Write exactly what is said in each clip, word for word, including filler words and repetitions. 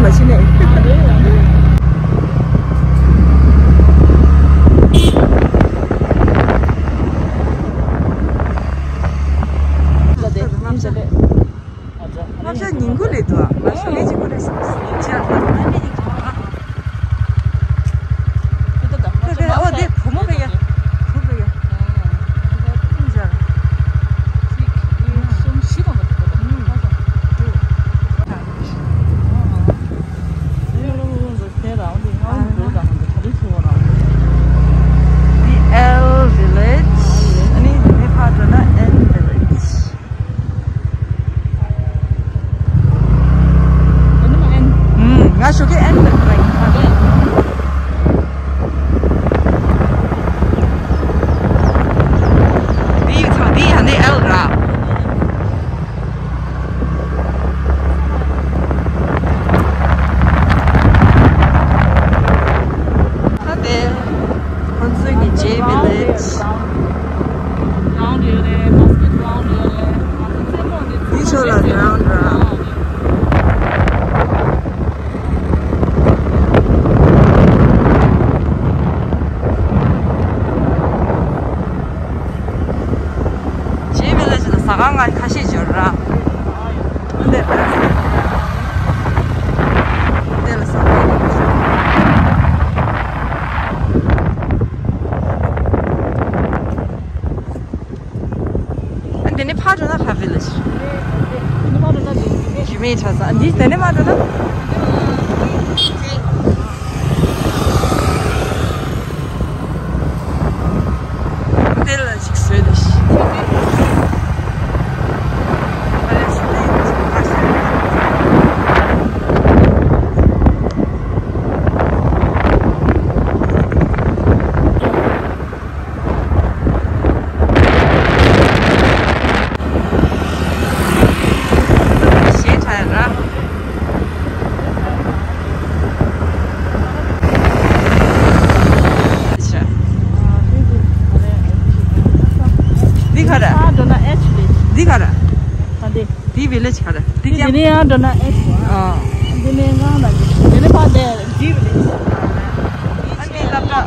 ཕྱི་ནས། ལྔ་བརྒྱ་ཉིན་གུང་རེད་འདུག་ང་ཚོ་ལས་ཀྱི་གུང་རེད་སོང་། ཅི་ཡང་ལྟ། ཨོ་དེ་བུ་མོ་ག་ཡ། བུ་ག་ཡ། ཅི་ཡང་། The L Village. ཨ་ནི་དེ་ནས་ཕར་འགྲོ་ན་N Village. ཨུམ། ང་ཞོགས་ཀས་N Village་ལ་ཡིན་ཕར་འགྲོ། འདི་ཡིག་ཚང་འདི་ཡ་ནི་L་ར། ད་དེ་ཁོང་ཚོའི་གི་J Village། འདི་ཕྱོགས་ལ་ground་ར། J Village་ལ་ཟ་ཁང་ང་ཁ་ཤས་འབྱོར་ར། འདི་ལ། འདི་ལ་ཟ་ཁང་ཡོད། འདི་ནས་ཕར་འགྲོ་ན་ག་Village། འདི་ནས་ཕར་འགྲོ་ན་འདི། ཇི་མེད་ཆ་ས། འདི་འདི་ནས་མར་འགྲོ་ན། འདི་ལ་ཅིག་བཟོས་འདུག་ཞེ་དྲག་ར། འདི་ག་ར། འདི་ག་ར། འདི་Village་ག་ར། འདི་ཀྱང་། འདི་ནས་ཡང་འགྲོ་ན་H་ར། ཨ། འདི་ནས་ང་ལ་འདི་ནས་ཕར་དེ་འདི་Village། ཨ་ནི་སློབ་གྲྭ།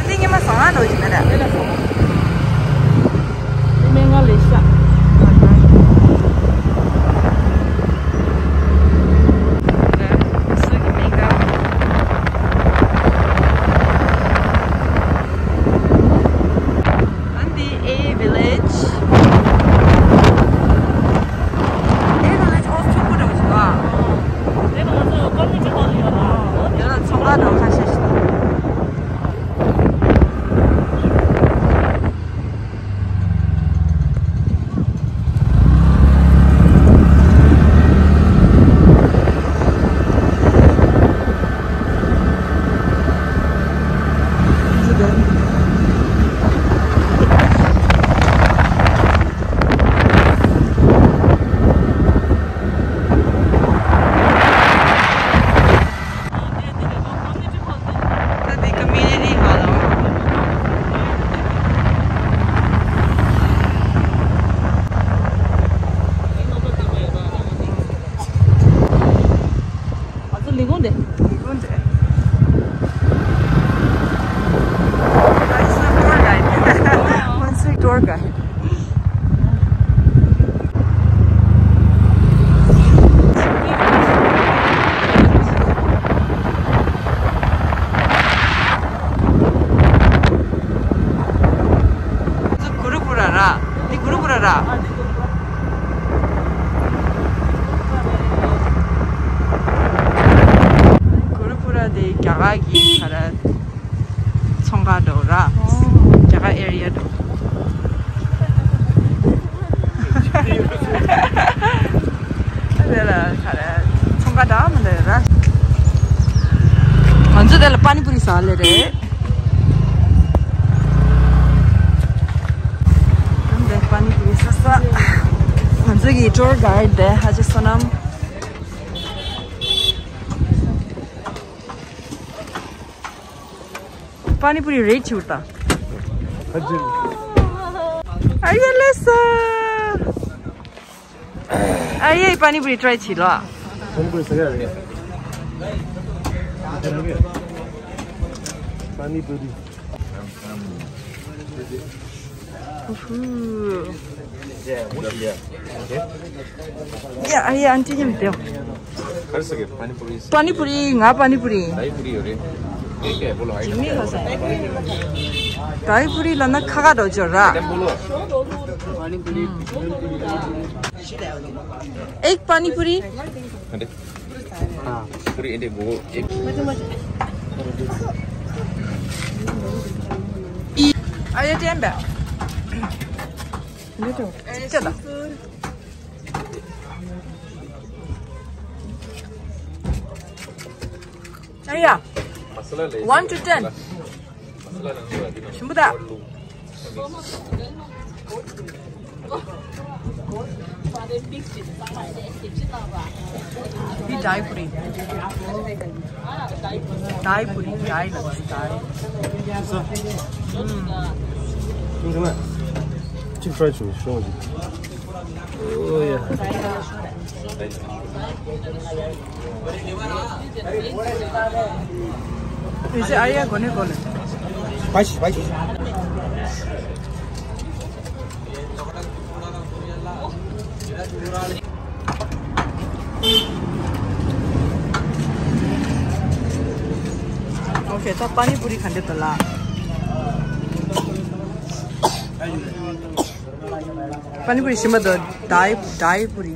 འདི་ཉི་མ་བཟང་ང་འགྲོ་བཞིན་ན་ར། འདི་ལ་སོང་། འདི་ནས་ང་ལས་ཤག་འདི་A Village། A Village་ཨོ་ཚོགས་པ་འདྲ་བོ་ཞིག་ཨ། དེ་ང་ཚོ་ཀོ་མི་ཊི་ཧོལ་ཡོད་ལ། དེ་ལ་ཚོང་ཁང་འདྲ་བོ་ཁ་ཤས་ཤིག་འདུག་ད་འདི་community hall་ཨང་། ང་ཚོ་ལས་ཁུངས་དེ། ལས་ཁུངས་དེ། ང་ཚོ་tour guide། ང་ཚོ་tour guide། གུ་རུ་ཀུ་ར་ར། འདི་གུ་རུ་ཀུ་ར་ར། གུ་རུ་ཀུ་ར་དེ་རྒྱ་གར་གྱི་ག་ར། ཚོང་ཁང་འདྲ་བོ་ར། རྒྱ་གར་area་འདྲ་བོ། དེ་ལ་ག་རེ་ཚོང་ཁང་འདྲ་མི་འདྲ་ཡོད་ར། ང་ཚོ་དེ་ལ་པ་ནི་པུ་རི་ཟ་ལེ་རེད། འདི་པ་ནི་པུ་རི་ཟ་ས། ང་ཚོ་གི་tour guide་དེ་ཧ་ཅང་བསོད་ནམས། པ་ནི་པུ་རི་རེད་ཆུ་ད། ཨ་ཡེ་ལེ་ས། ཨ་ཡེ་པ་ནི་པུ་རི་try་བྱེད་ལོ། पानी पूरी सगळ्या पाणी पुरी. या, या, aunty, Yim त्यो. पानी पुरी. पानी पुरी, ང་पानी पुरी. पानी पुरी ལབ་ན་ཁ་ཁ་འགྲོ་ཆོག་ར. एक पानी पूरी. पूरी इंडिया को एक. आया टाइम बे. चलो. आया. One to ten. Shimbuda. Di dai puri. Dai puri, dai la dai. Chicken fried chicken, show me. Oh yeah. Is it Arya gonna go? Spicy, spicy. Okay, ད་པ་ནི་པུ་རི་ག་འདྲ་འདུག་ལ། པ་ནི་པུ་རི་ཞིམ་པ་འདུག་ཌའི་ཌའི་པུ་རི།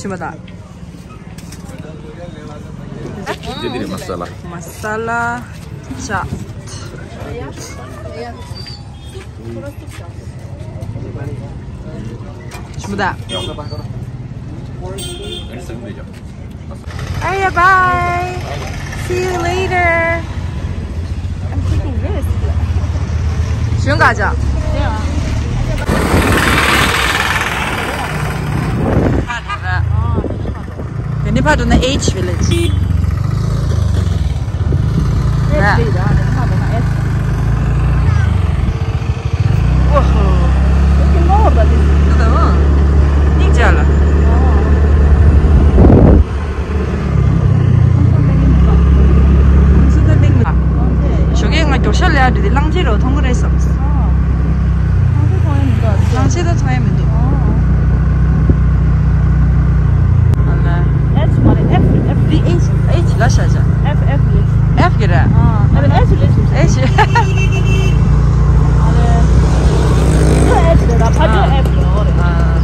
ཞིམ་པ་འདུག་ཅི་དེ་རེད། མ་ས་ལ། མ་ས་ལ་ཅཱཊ། ཞིམ་པ་འདུག Alright, bye. See you later. I'm taking this. ཞུང་ག་ཅག་དེ་ནི་ཕ་དུ་ན་H village. ཞོགས་ཀས་ང་མགྱོགས་ཤར་ལས་ཨ་འདྲི་དེ་གླང་ཆེན་རོ་མཐོང་གི་རེད་བསམ། གླང་ཆེན་ད་མཐོང་ཡ་མི་འདུག་ཨ་ལ། H མ་རེད། F F འདི་H H ལ་ཤ་ཤ། F F རེད། F གི་རེད། ཨ་ཨ་ལ་H རེད། H ཨ་ལ། འདི་H རེད། ད་ཕ་གི་ཨ་F རེད། ཨོ་རེད། ཨ།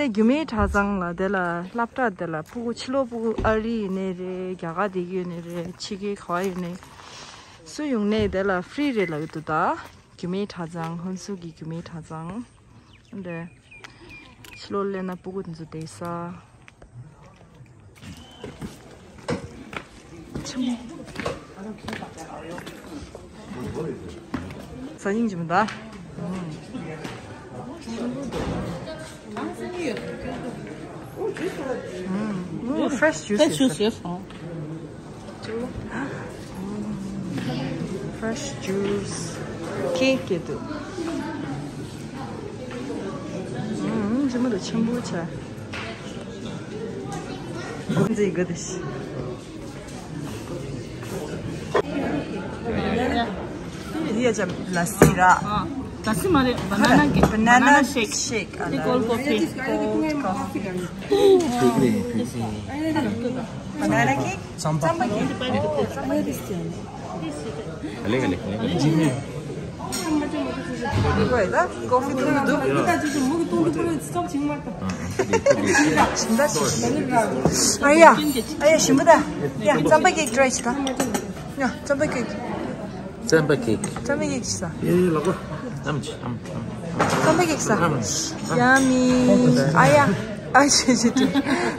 རྒྱུད་སྨད་གྲྭ་ཚང་ལ་དེ་ལ་སློབ་གྲྭ་དེ་ལ་ཕྲུ་གུ་ཕྱི་ལོགས་ཕྲུ་གུ་ཨ་རི་ཡིན་ནའི་རེད། རྒྱ་གར་བསྡད་ཀྱི་ཡོད་ནའི་རེད། ཕྱི་རྒྱལ་ག་པར་ཡོད་ནའི་སུ་ཡོང་ནའི་དེ་ལ་ཧྥི་རི་རེད་ལབ་ཀྱི་འདུག་ད། རྒྱུད་སྨད་གྲྭ་ཚང་ཧོན་སུར་གྱི་རྒྱུད་སྨད་གྲྭ་ཚང་འདི་ཕྱི་ལོགས་སླེབས་ན་ཕྲུ་གུ་དེ་ཚོ་བསྡད་ས། ཆེན་པོ། ས་སྙིང་རྗེ་མོ་ད། ཨུ། ཨུ། Fresh juice. Fresh juice, yes. Fresh juice. ཁེག་ཀྱི་འདུག་ཨུ། ཨུ། རྗེ་མོ་ད་ཆེན་པོ་ཆ། འཛིན་དགོས་དེ་ཤི། འདི་ཡ་ཅམ་ལ་སི་ར། ལ་སི་མ་རེད། banana cake. Banana shake. Shake. They call coffee. Cold coffee. Banana cake? Champa cake. Champa cake. ཨ་ཡ། ཨ་ཡ། ཞིམ་པོ་ད། ཡ། རྩམ་པ་ཀེག་ཊི་རའི་བྱེད་ད། ཡ། རྩམ་པ་ཀེག་རྩམ་པ་ཀེག་རྩམ་པ་ཀེག་ཤི་ས། ཡ་ཡ། ལག་པ། ཨམ་ཆི། ཨམ། ཨམ། རྩམ་པ་ཀེག་ཤི་ས། ཨམ། ཡ་མི། ཨ་ཡ། ཨ་ཆི་ཆི་ཆི།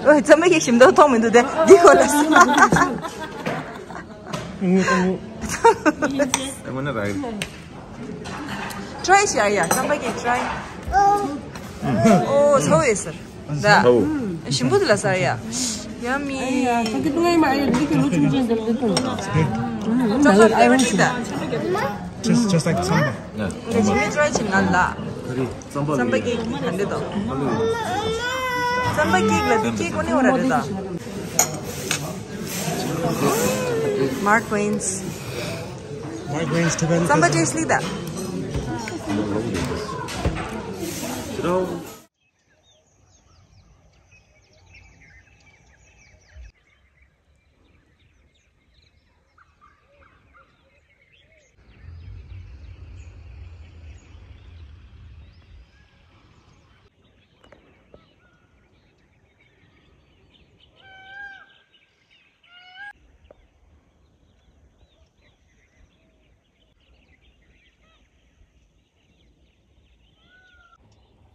ཨོ། རྩམ་པ་ཀེག་ཞིམ་ཏོག་མཐོང་མི་འདུག་དེ། འདི་ཁོ་ལ་ཟེར། ཨ་མ་ན་ར། ཊི་རའི་བྱེད་ཨ་ཡ། རྩམ་པ་ཀེག་ཊི་རའི། ཨོ། ཚ་བོ་ཡོད་ཟེར། ད། ཨོ། ཞིམ་པོ་འདུག་ལ་ཟེར་ཡ། ཡ་མི། ཨ་ཡ། ད་གི་ཏུ་ངའི་མ་ཨ་ཡ། འདི་གི་ལོ་ཆུང་ཆུང་འདི་ལ་འདི་ཏུ། རྩམ་པ་ཀེག་ཊི་རའི་བྱེད་ད། Just, just like samba. ད་ཅི་མི་ཊི་རའི་བྱེད་ང་ལ། རྩམ་པ་ཀེག་ག་འདྲ་འདུག་རྩམ་པ་ཀེག་ལ་འདི་ཀེག་ཀོ་ནི་འོ་ར་འདི་ད། Mark Wayne's. Mark Wayne's Tibet. རྩམ་པ་ཊེ་སི་ཊི་ལི་ད།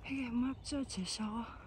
ཧེ་གེ་དམར་ཕྱོགས་བྱེད་ཤག